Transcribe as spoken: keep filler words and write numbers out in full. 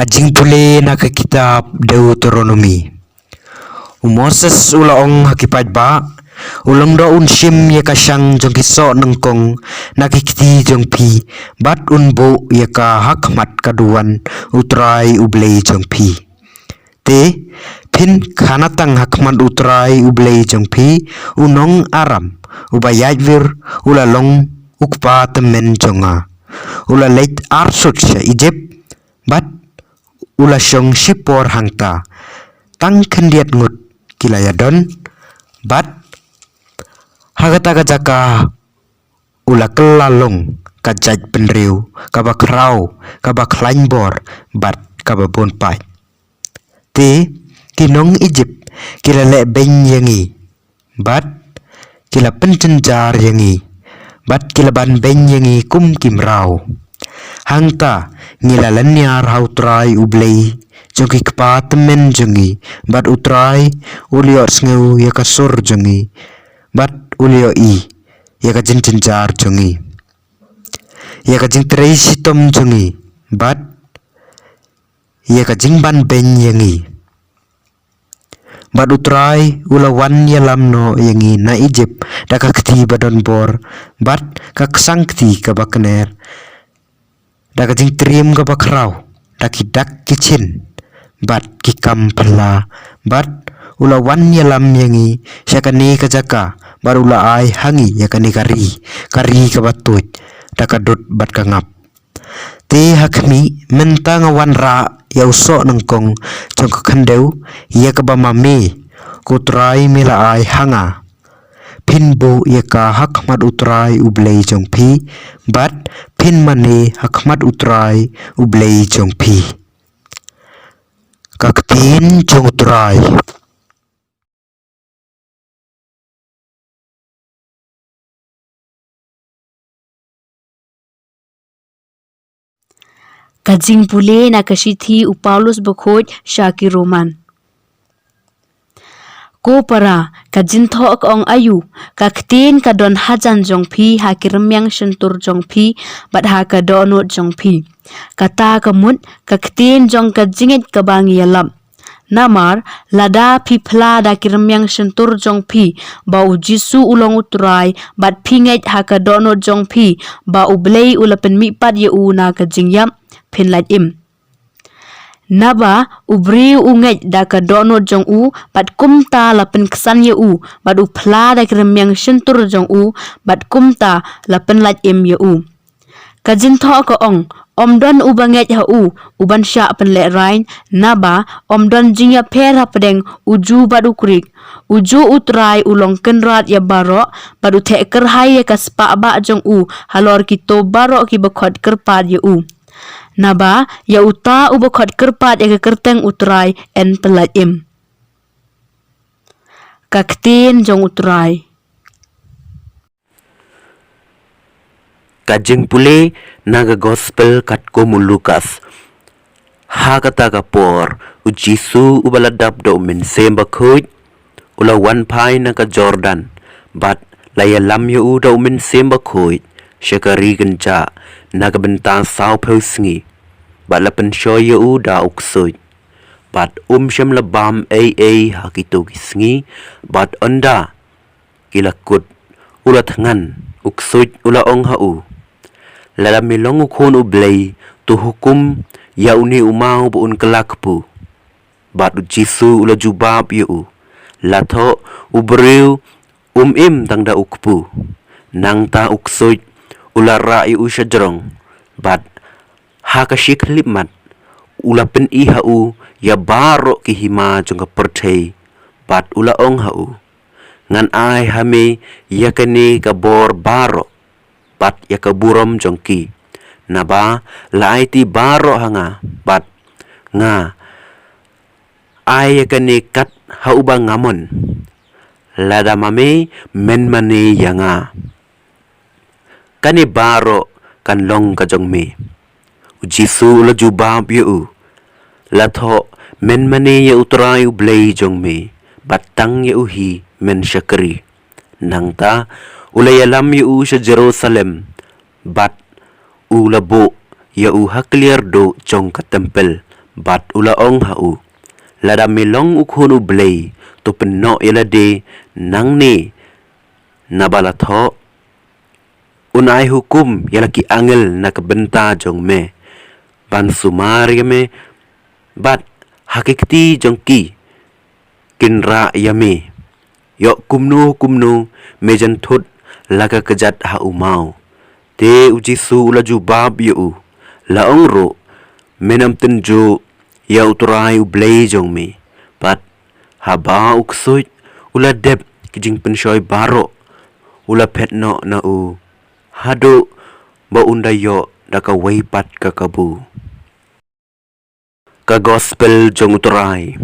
Jingpule na ka kitab Deuteronomi. U Moses u la ong ha ki paidbah, u lyngdoh un shim ïa ka shang jong ki soh nyngkong na ki kti jong phi, bad un buh ïa ka ha khmat ka duwan U Trai U Blei jong phi. Te, phin khana tang ha khmat U Trai U Blei jong phi, u nong Aram, uba ïaid wir, u la long u kpa tymmen jong nga. U la leit arsut sha Egypt, bad u la shong shipor hangta. Tang khyndiat ngut ki la ïadon, bad ha kata ka jaka u la kylla long ka jaitbynriew, kaba khraw, kaba khlaiñ bor, bad kaba bun paid. Te, ki nong Egypt, ki la leh beiñ ïa ngi, bad ki la pynjynjar ïa ngi, bad ki la ban beiñ ïa ngi kum ki mraw. Hangta, ngi la lynñiar ha U Trai U Blei jong ki kpa tymmen jong ngi, bad U Trai u la ïohsngew ïa ka sur jong ngi, bad u la ïohi ïa ka jingjynjar jong ngi, ïa ka jingtrei shitom jong ngi, bad ïa ka jingban beiñ ïa ngi. Bad U Trai u la wan ïalam noh ïa ngi na Egypt da ka kti ba don bor, bad ka ksang kti kaba kner, da ka jingtriem kaba khraw, da ki dak ki chin, bad ki kam phylla, bad u la wan ïalam ïa ngi sha kane ka jaka, bad u la ai ha ngi ïa kane ka ri, ka ri kaba tuid, da ka dud bad ka ngap. Te ha khmih, mynta nga wanrah ïa u soh nyngkong jong ka khyndew, ïa kaba ma me, ko Trai me la ai ha nga. Phin buh ïa ka ha khmat U Trai U Blei jong phi, bad phin mane ha khmat U Trai U Blei jong phi. Ka ktien jong U Trai. Ka jingpule na ka shithi u Paulus bakhuid sha ki Roman. Ko para, ka jingthoh ka ong aïu, ka ktien ka don hajan jong phi ha ki rmiang shyntur jong phi, bad ha ka dohnud jong phi. Kata ka mut, ka ktien jong ka jingngeit kaba ngi ïalap. Namar, lada phi phla da ki rmiang shyntur jong phi, ba u Jisu u long U Trai, bad phi ngeit ha ka dohnud jong phi, ba U Blei u la pynmihpat ïa u na ka jingïap, phin lait im. Naba, u briew u ngeit da ka dohnud jong u, bad kumta la pynksan ïa u, bad u phla da ki rmiang shyntur jong u, bad kumta la pynlait im ïa u. Ka jingthoh ka ong, ym don uba ngeit ha u, u ban shah pynlehraiñ, naba, ym don jingïapher hapdeng, u Jiw bad u Grik, u Jiw U Trai u long kynrad ïa baroh, bad u theh kyrhai ïa ka spah bah jong u, halor kito baroh kiba khot kyrpad ïa u. Naba, ïa uta uba khot kyrpad ïa ka kyrteng U Trai, yn pynlait im. Ka ktien jong U Trai. Ka jingpule na ka gospel katkum u Lukas. Ha kata ka por, u Jisu uba la dap da u Mynsiem Bakhuid, u la wan phai na ka Jordan, bad la ïalam ïa u da u Mynsiem Bakhuid, sha ka ri kynjah, na ka bynta sawphew sngi, bad la pynshoi ïa u da u ksuid. Bad um shym la bam ei ei ha kito ki sngi, bad ynda ki la kut, u la thngan, u ksuid u la ong ha u. Lada me long u Khun U Blei, to hukum ïa une u maw ba un kylla kpu. Bad u Jisu u la jubab ïa u. La thoh, u briew, um im tang da u kpu. Nangta u ksuid, u la rah ïa u sha jrong. Bad ha ka shi khyllipmat, u la pyni ha u, ïa baroh ki hima jong ka pyrthei. Bad u la ong ha u. Ngan ai ha me, ïa kane ka bor baroh, bad ïa ka burom jong ki. Naba, la aiti baroh ha nga, bad nga ai ïa kane kat ha uba nga mon. Lada ma me, men mane ïa nga. Kane baroh kan long ka jong me. U Jisu u la jubab ïa u. La thoh, men mane ïa U Trai U Blei jong me, bad tang ïa u hi men shakri. Nangta, u la ïalam ïa u sha Jerusalem, bad u la buh ïa u ha kliar duh jong ka templ, Bad u la ong ha u, Lada me long u Khun u Blei, to pynnoh ïa lade nangne, naba la thoh, Un ai hukum ïa la ki angel na ka bynta jong me, ban sumar ïa me, bad ha ki kti jong ki kin rah ïa me, ïoh kumno kumno me jan thut la ka kjat ha u maw. Te u Jisu u la jubab ïa u, La ong ruh, men ym tynjuh ïa u Trai u Blei jong me. Bad haba u ksuid u la dep ki jingpynshoi baroh, u la phet noh na u, haduh ba un da ïoh da kawei pat ka kabu. Ka Gospel jong u Trai.